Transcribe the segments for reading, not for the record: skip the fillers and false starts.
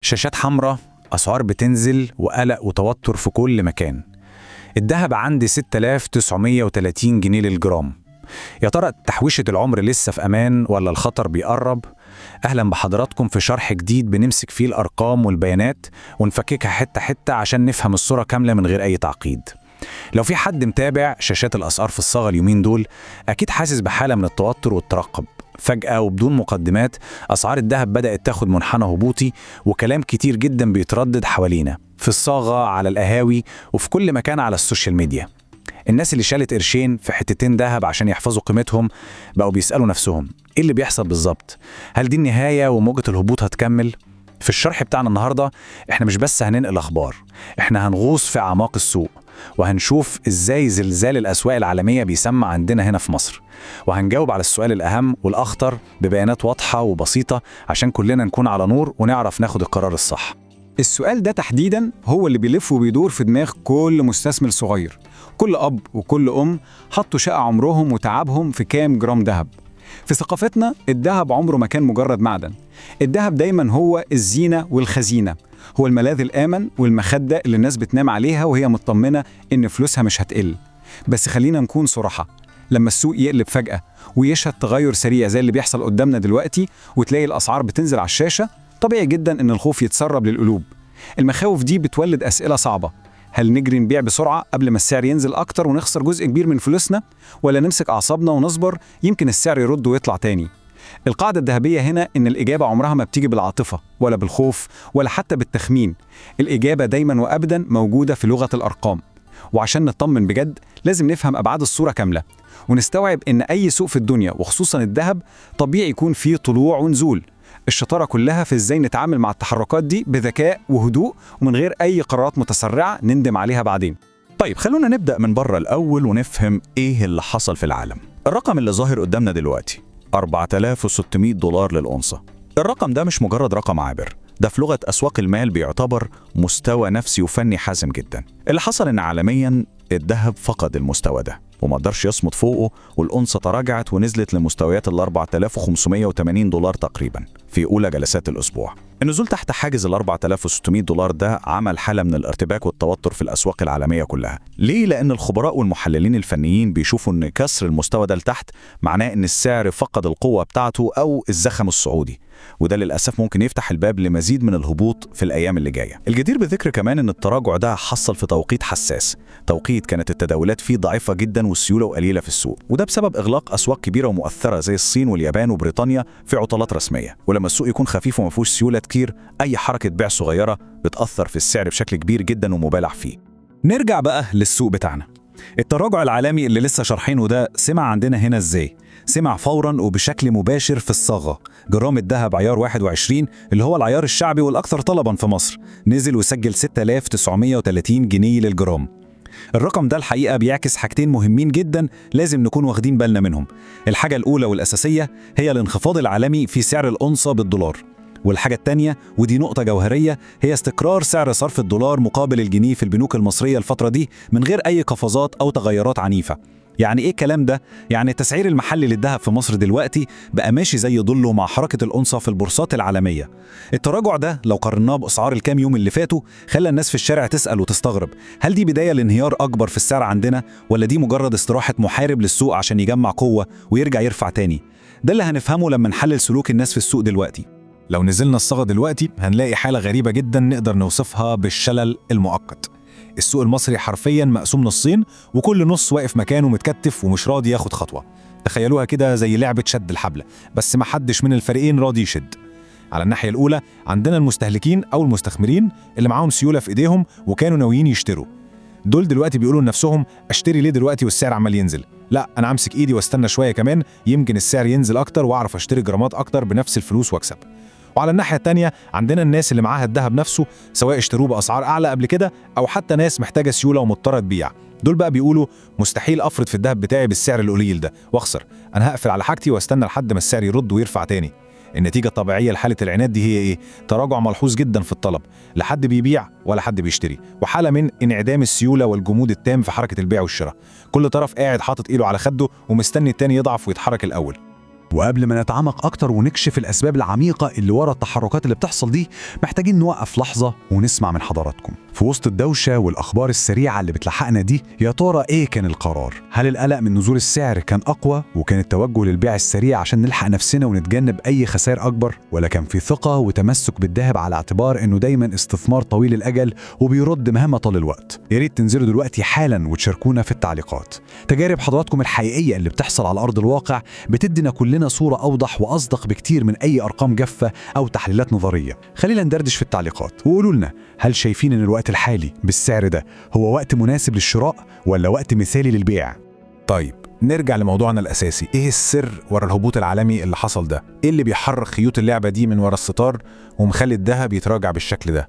شاشات حمراء، أسعار بتنزل وقلق وتوتر في كل مكان. الذهب عندي 6930 جنيه للجرام. يا ترى تحويشة العمر لسه في أمان ولا الخطر بيقرب؟ أهلا بحضراتكم في شرح جديد بنمسك فيه الأرقام والبيانات ونفككها حتة حتة عشان نفهم الصورة كاملة من غير أي تعقيد. لو في حد متابع شاشات الأسعار في الصاغة اليومين دول أكيد حاسس بحالة من التوتر والترقب. فجأة وبدون مقدمات أسعار الذهب بدأت تاخد منحنى هبوطي، وكلام كتير جدا بيتردد حوالينا في الصاغة، على القهاوي، وفي كل مكان على ال social media. الناس اللي شالت قرشين في حتتين ذهب عشان يحفظوا قيمتهم بقوا بيسألوا نفسهم إيه اللي بيحصل بالظبط؟ هل دي النهاية وموجة الهبوط هتكمل؟ في الشرح بتاعنا النهاردة احنا مش بس هننقل أخبار، احنا هنغوص في أعماق السوق وهنشوف ازاي زلزال الأسواق العالمية بيسمع عندنا هنا في مصر، وهنجاوب على السؤال الأهم والأخطر ببيانات واضحة وبسيطة عشان كلنا نكون على نور ونعرف ناخد القرار الصح. السؤال ده تحديدا هو اللي بيلف وبيدور في دماغ كل مستثمر صغير، كل أب وكل أم حطوا شقة عمرهم وتعبهم في كام جرام ذهب. في ثقافتنا الذهب عمره ما كان مجرد معدن، الذهب دايما هو الزينة والخزينة، هو الملاذ الآمن والمخدة اللي الناس بتنام عليها وهي مطمنة إن فلوسها مش هتقل. بس خلينا نكون صراحة، لما السوق يقلب فجأة ويشهد تغير سريع زي اللي بيحصل قدامنا دلوقتي وتلاقي الأسعار بتنزل على الشاشة، طبيعي جدا إن الخوف يتسرب للقلوب. المخاوف دي بتولد أسئلة صعبة، هل نجري نبيع بسرعة قبل ما السعر ينزل أكتر ونخسر جزء كبير من فلوسنا، ولا نمسك أعصابنا ونصبر يمكن السعر يرد ويطلع تاني؟ القاعدة الذهبية هنا إن الإجابة عمرها ما بتيجي بالعاطفة ولا بالخوف ولا حتى بالتخمين، الإجابة دايما وأبدا موجودة في لغة الأرقام. وعشان نطمن بجد لازم نفهم أبعاد الصورة كاملة ونستوعب إن أي سوق في الدنيا وخصوصا الذهب طبيعي يكون فيه طلوع ونزول. الشطارة كلها في إزاي نتعامل مع التحركات دي بذكاء وهدوء ومن غير أي قرارات متسرعة نندم عليها بعدين. طيب خلونا نبدأ من بره الأول ونفهم إيه اللي حصل في العالم. الرقم اللي ظاهر قدامنا دلوقتي 4600 دولار للأونصة. الرقم ده مش مجرد رقم عابر، ده في لغة أسواق المال بيعتبر مستوى نفسي وفني حاسم جدا. اللي حصل إن عالميا الذهب فقد المستوى ده وما قدرش يصمد فوقه، والأونصة تراجعت ونزلت لمستويات ال 4580 دولار تقريبا في أولى جلسات الأسبوع. النزول تحت حاجز ال 4600 دولار ده عمل حالة من الارتباك والتوتر في الأسواق العالمية كلها. ليه؟ لأن الخبراء والمحللين الفنيين بيشوفوا إن كسر المستوى ده لتحت معناه إن السعر فقد القوة بتاعته أو الزخم الصعودي، وده للأسف ممكن يفتح الباب لمزيد من الهبوط في الأيام اللي جاية. الجدير بالذكر كمان إن التراجع ده حصل في توقيت حساس، توقيت كانت التداولات فيه ضعيفة جدا والسيولة قليلة في السوق، وده بسبب إغلاق أسواق كبيرة ومؤثرة زي الصين واليابان وبريطانيا في عطلات رسمية. ولما السوق يكون خفيف وما فيهوش سيولة كتير، أي حركة بيع صغيرة بتأثر في السعر بشكل كبير جدا ومبالغ فيه. نرجع بقى للسوق بتاعنا. التراجع العالمي اللي لسه شارحينه ده سمع عندنا هنا ازاي؟ سمع فورا وبشكل مباشر في الصاغة. جرام الذهب عيار 21 اللي هو العيار الشعبي والأكثر طلبا في مصر نزل وسجل 6930 جنيه للجرام. الرقم ده الحقيقة بيعكس حاجتين مهمين جدا لازم نكون واخدين بالنا منهم. الحاجة الأولى والأساسية هي الانخفاض العالمي في سعر الأونصة بالدولار، والحاجة التانية ودي نقطة جوهرية هي استقرار سعر صرف الدولار مقابل الجنيه في البنوك المصرية الفترة دي من غير أي قفزات أو تغيرات عنيفة. يعني إيه الكلام ده؟ يعني التسعير المحلي للذهب في مصر دلوقتي بقى ماشي زي ظله مع حركة الأونصة في البورصات العالمية. التراجع ده لو قارناه بأسعار الكام يوم اللي فاتوا خلى الناس في الشارع تسأل وتستغرب، هل دي بداية لانهيار أكبر في السعر عندنا ولا دي مجرد استراحة محارب للسوق عشان يجمع قوة ويرجع يرفع تاني؟ ده اللي هنفهمه لما نحلل سلوك الناس في السوق دلوقتي. لو نزلنا الصاغة دلوقتي هنلاقي حالة غريبة جدا نقدر نوصفها بالشلل المؤقت. السوق المصري حرفيا مقسوم نصين، وكل نص واقف مكانه متكتف ومش راضي ياخد خطوة. تخيلوها كده زي لعبة شد الحبل، بس ما حدش من الفريقين راضي يشد. على الناحية الأولى عندنا المستهلكين أو المستثمرين اللي معاهم سيولة في إيديهم وكانوا ناويين يشتروا. دول دلوقتي بيقولوا لنفسهم اشتري ليه دلوقتي والسعر عمال ينزل؟ لا، أنا امسك إيدي واستنى شوية كمان، يمكن السعر ينزل أكتر وأعرف أشتري جرامات أكتر بنفس الفلوس وأكسب. وعلى الناحية التانية عندنا الناس اللي معاها الذهب نفسه، سواء اشتروه بأسعار أعلى قبل كده أو حتى ناس محتاجة سيولة ومضطرة تبيع. دول بقى بيقولوا مستحيل أفرط في الذهب بتاعي بالسعر القليل ده وأخسر، أنا هقفل على حاجتي واستنى لحد ما السعر يرد ويرفع تاني. النتيجة الطبيعية لحالة العناد دي هي إيه؟ تراجع ملحوظ جدا في الطلب، لا حد بيبيع ولا حد بيشتري، وحالة من انعدام السيولة والجمود التام في حركة البيع والشراء. كل طرف قاعد حاطط إيده على خده ومستني التاني يضعف ويتحرك الأول. وقبل ما نتعمق أكتر ونكشف الأسباب العميقة اللي ورا التحركات اللي بتحصل دي، محتاجين نوقف لحظة ونسمع من حضراتكم. في وسط الدوشة والأخبار السريعة اللي بتلحقنا دي، يا ترى إيه كان القرار؟ هل القلق من نزول السعر كان أقوى وكان التوجه للبيع السريع عشان نلحق نفسنا ونتجنب أي خسائر أكبر؟ ولا كان في ثقة وتمسك بالذهب على اعتبار إنه دايما استثمار طويل الأجل وبيرد مهما طال الوقت؟ يا ريت تنزلوا دلوقتي حالا وتشاركونا في التعليقات. تجارب حضراتكم الحقيقية اللي بتحصل على أرض الواقع بتدينا كلنا صورة أوضح وأصدق بكتير من أي أرقام جافة أو تحليلات نظرية. خلينا ندردش في التعليقات وقولوا لنا، هل شايفين إن الوقت الحالي بالسعر ده هو وقت مناسب للشراء ولا وقت مثالي للبيع؟ طيب نرجع لموضوعنا الأساسي، إيه السر ورا الهبوط العالمي اللي حصل ده؟ إيه اللي بيحرك خيوط اللعبة دي من ورا الستار ومخلي الذهب يتراجع بالشكل ده؟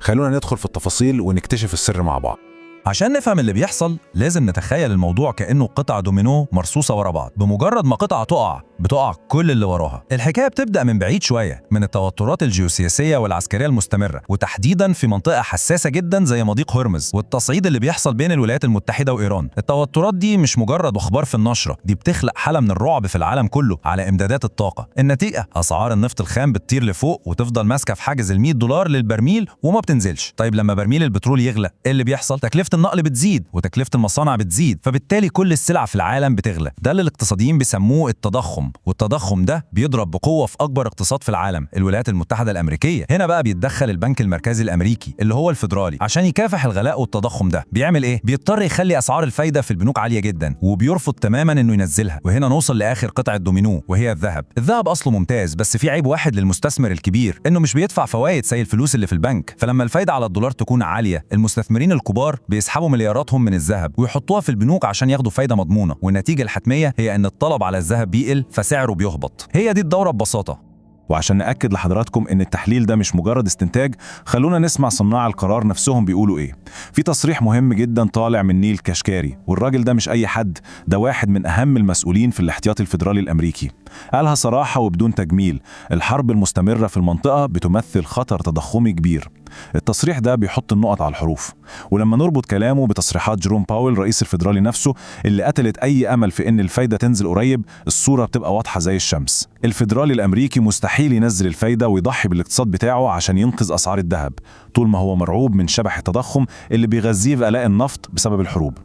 خلونا ندخل في التفاصيل ونكتشف السر مع بعض. عشان نفهم اللي بيحصل لازم نتخيل الموضوع كأنه قطع دومينو مرصوصة ورا بعض. بمجرد ما قطعة تقع بتقع كل اللي وراها. الحكاية بتبدأ من بعيد شوية، من التوترات الجيوسياسية والعسكرية المستمرة، وتحديدا في منطقة حساسة جدا زي مضيق هرمز، والتصعيد اللي بيحصل بين الولايات المتحدة وإيران. التوترات دي مش مجرد أخبار في النشرة، دي بتخلق حالة من الرعب في العالم كله على إمدادات الطاقة. النتيجة أسعار النفط الخام بتطير لفوق وتفضل ماسكة في حاجز ال $100 للبرميل وما بتنزلش. طيب لما برميل البترول يغلى إيه اللي بيحصل؟ تكلفة النقل بتزيد وتكلفة المصانع بتزيد، فبالتالي كل السلع في العالم بتغلى. ده اللي الاقتصاديين بيسموه التضخم، والتضخم ده بيضرب بقوة في أكبر اقتصاد في العالم، الولايات المتحدة الأمريكية. هنا بقى بيتدخل البنك المركزي الأمريكي اللي هو الفيدرالي عشان يكافح الغلاء والتضخم ده. بيعمل إيه؟ بيضطر يخلي أسعار الفايدة في البنوك عالية جدا، وبيرفض تماما إنه ينزلها. وهنا نوصل لآخر قطعة دومينو وهي الذهب. الذهب أصله ممتاز، بس في عيب واحد للمستثمر الكبير، إنه مش بيدفع فوائد زي الفلوس اللي في البنك. فلما الفايدة على الدولار تكون عالية، المستثمرين الكبار بيسحبوا ملياراتهم من الذهب ويحطوها في البنوك عشان ياخدوا فايدة مضمونة، والنتيجة الحتمية هي إن الطلب على الذهب بيقل فسعره بيهبط. هي دي الدورة ببساطة. وعشان نأكد لحضراتكم إن التحليل ده مش مجرد استنتاج، خلونا نسمع صناع القرار نفسهم بيقولوا إيه. في تصريح مهم جدا طالع من نيل كاشكاري، والراجل ده مش أي حد، ده واحد من أهم المسؤولين في الاحتياطي الفيدرالي الأمريكي. قالها صراحة وبدون تجميل، الحرب المستمرة في المنطقة بتمثل خطر تضخمي كبير. التصريح ده بيحط النقط على الحروف، ولما نربط كلامه بتصريحات جيروم باول رئيس الفيدرالي نفسه اللي قتلت أي أمل في إن الفايدة تنزل قريب، الصورة بتبقى واضحة زي الشمس. الفيدرالي الأمريكي مستحيل ينزل الفايدة ويضحي بالاقتصاد بتاعه عشان ينقذ أسعار الذهب، طول ما هو مرعوب من شبح التضخم اللي بيغذيه في غلاء النفط بسبب الحروب.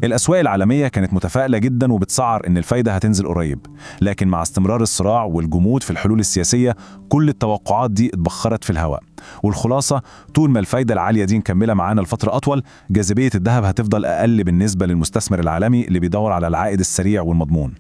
الأسواق العالمية كانت متفائلة جدا وبتسعر إن الفايدة هتنزل قريب، لكن مع استمرار الصراع والجمود في الحلول السياسية كل التوقعات دي اتبخرت في الهواء. والخلاصة، طول ما الفايدة العالية دي مكملة معانا لفترة أطول، جاذبية الذهب هتفضل أقل بالنسبة للمستثمر العالمي اللي بيدور على العائد السريع والمضمون.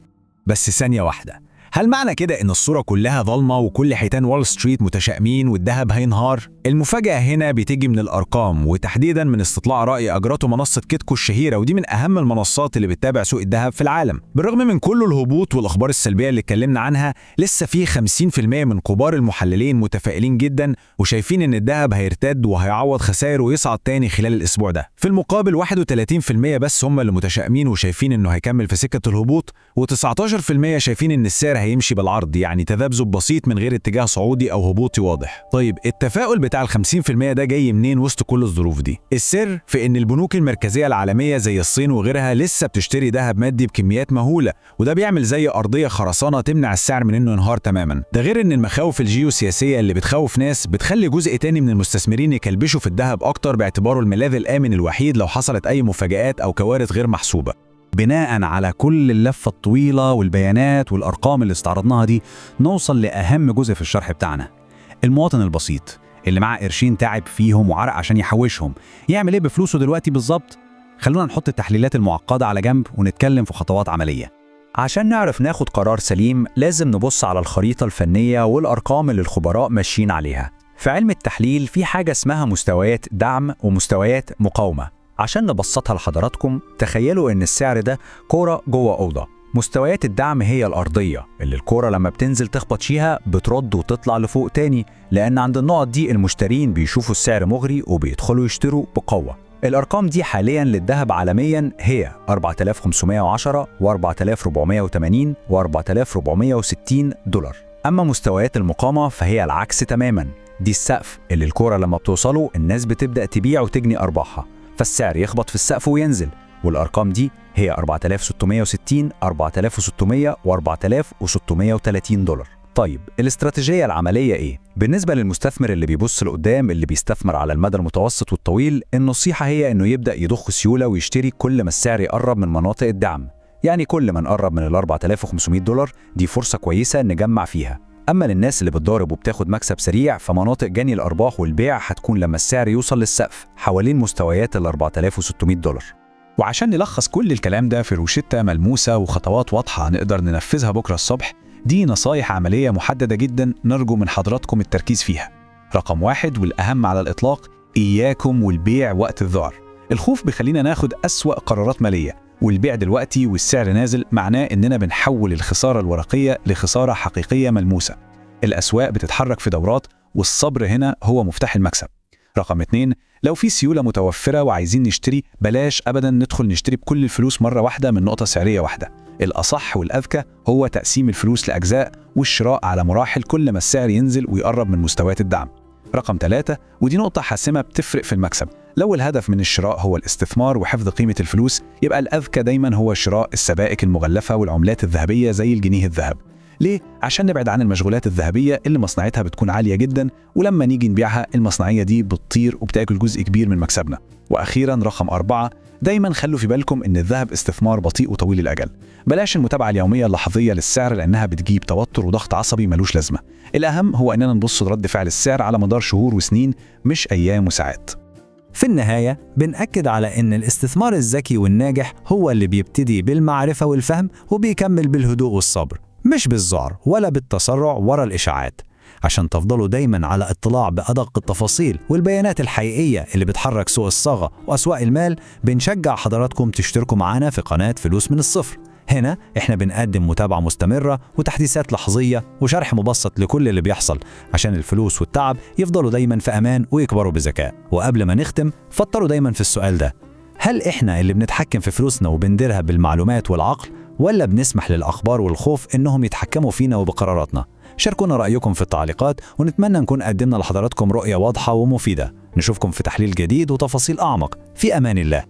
بس ثانية واحدة، هل معنى كده إن الصورة كلها ظلمة وكل حيتان وول ستريت متشائمين والذهب هينهار؟ المفاجأة هنا بتيجي من الأرقام، وتحديداً من استطلاع رأي أجرته منصة كيتكو الشهيرة، ودي من أهم المنصات اللي بتتابع سوق الذهب في العالم. بالرغم من كل الهبوط والأخبار السلبية اللي اتكلمنا عنها، لسه في 50% من كبار المحللين متفائلين جداً وشايفين إن الذهب هيرتد وهيعوض خسائره ويصعد تاني خلال الأسبوع ده. في المقابل 31% بس هم اللي متشائمين وشايفين إنه هيكمل في سكة الهبوط، و19% شايفين إن السعر هيمشي بالعرض، يعني تذبذب بسيط من غير اتجاه صعودي أو هبوطي واضح. طيب التفاؤل بتاع ال 50% ده جاي منين وسط كل الظروف دي؟ السر في إن البنوك المركزية العالمية زي الصين وغيرها لسه بتشتري ذهب مادي بكميات مهولة، وده بيعمل زي أرضية خرسانة تمنع السعر من إنه ينهار تماما. ده غير إن المخاوف الجيوسياسية اللي بتخوف ناس بتخلي جزء تاني من المستثمرين يكلبشوا في الذهب أكتر باعتباره الملاذ الآمن الوحيد لو حصلت أي مفاجآت أو كوارث غير محسوبة. بناء على كل اللفة الطويلة والبيانات والأرقام اللي استعرضناها دي، نوصل لأهم جزء في الشرح بتاعنا. المواطن البسيط اللي معاه قرشين تعب فيهم وعرق عشان يحوشهم، يعمل إيه بفلوسه دلوقتي بالظبط؟ خلونا نحط التحليلات المعقدة على جنب ونتكلم في خطوات عملية. عشان نعرف ناخد قرار سليم لازم نبص على الخريطة الفنية والأرقام اللي الخبراء ماشيين عليها. في علم التحليل في حاجة اسمها مستويات دعم ومستويات مقاومة. عشان نبسطها لحضراتكم، تخيلوا إن السعر ده كورة جوه أوضة. مستويات الدعم هي الأرضية اللي الكورة لما بتنزل تخبط فيها بترد وتطلع لفوق تاني، لأن عند النقط دي المشترين بيشوفوا السعر مغري وبيدخلوا يشتروا بقوة. الأرقام دي حالياً للذهب عالمياً هي 4510 و4480 و4460 دولار. أما مستويات المقاومة فهي العكس تماماً، دي السقف اللي الكورة لما بتوصله الناس بتبدأ تبيع وتجني أرباحها، فالسعر يخبط في السقف وينزل. والأرقام دي هي 4660، 4600 و4630 دولار. طيب الاستراتيجية العملية إيه؟ بالنسبة للمستثمر اللي بيبص لقدام، اللي بيستثمر على المدى المتوسط والطويل، النصيحة هي إنه يبدأ يضخ سيولة ويشتري كل ما السعر يقرب من مناطق الدعم. يعني كل ما نقرب من ال 4500 دولار دي فرصة كويسة نجمع فيها. أما للناس اللي بتضارب وبتاخد مكسب سريع، فمناطق جني الأرباح والبيع هتكون لما السعر يوصل للسقف حوالين مستويات ال 4600 دولار. وعشان نلخص كل الكلام ده في روشتة ملموسة وخطوات واضحة نقدر ننفذها بكرة الصبح، دي نصايح عملية محددة جدا نرجو من حضراتكم التركيز فيها. رقم 1 والأهم على الإطلاق، إياكم والبيع وقت الذعر. الخوف بيخلينا ناخد أسوأ قرارات مالية، والبيع دلوقتي والسعر نازل معناه إننا بنحول الخسارة الورقية لخسارة حقيقية ملموسة. الأسواق بتتحرك في دورات، والصبر هنا هو مفتاح المكسب. رقم 2، لو في سيولة متوفرة وعايزين نشتري، بلاش أبدا ندخل نشتري بكل الفلوس مرة واحدة من نقطة سعرية واحدة. الأصح والأذكى هو تقسيم الفلوس لأجزاء والشراء على مراحل كل ما السعر ينزل ويقرب من مستويات الدعم. رقم 3، ودي نقطة حاسمة بتفرق في المكسب، لو الهدف من الشراء هو الاستثمار وحفظ قيمة الفلوس، يبقى الأذكى دايما هو شراء السبائك المغلفة والعملات الذهبية زي الجنيه الذهب. ليه؟ عشان نبعد عن المشغولات الذهبية اللي مصنعيتها بتكون عالية جدا، ولما نيجي نبيعها المصنعية دي بتطير وبتاكل جزء كبير من مكسبنا. وأخيرا رقم 4، دايما خلوا في بالكم إن الذهب استثمار بطيء وطويل الأجل. بلاش المتابعة اليومية اللحظية للسعر لأنها بتجيب توتر وضغط عصبي ملوش لازمة. الأهم هو إننا نبص لرد فعل السعر على مدار شهور وسنين، مش أيام وساعات. في النهاية بنأكد على إن الاستثمار الذكي والناجح هو اللي بيبتدي بالمعرفة والفهم وبيكمل بالهدوء والصبر، مش بالذعر ولا بالتسرع ورا الإشاعات. عشان تفضلوا دايما على اطلاع بأدق التفاصيل والبيانات الحقيقية اللي بتحرك سوق الصاغة وأسواق المال، بنشجع حضراتكم تشتركوا معانا في قناة فلوس من الصفر. هنا احنا بنقدم متابعة مستمرة وتحديثات لحظية وشرح مبسط لكل اللي بيحصل، عشان الفلوس والتعب يفضلوا دايما في أمان ويكبروا بذكاء. وقبل ما نختم، فكروا دايما في السؤال ده: هل احنا اللي بنتحكم في فلوسنا وبنديرها بالمعلومات والعقل، ولا بنسمح للأخبار والخوف إنهم يتحكموا فينا وبقراراتنا؟ شاركونا رأيكم في التعليقات، ونتمنى نكون قدمنا لحضراتكم رؤية واضحة ومفيدة. نشوفكم في تحليل جديد وتفاصيل أعمق. في أمان الله.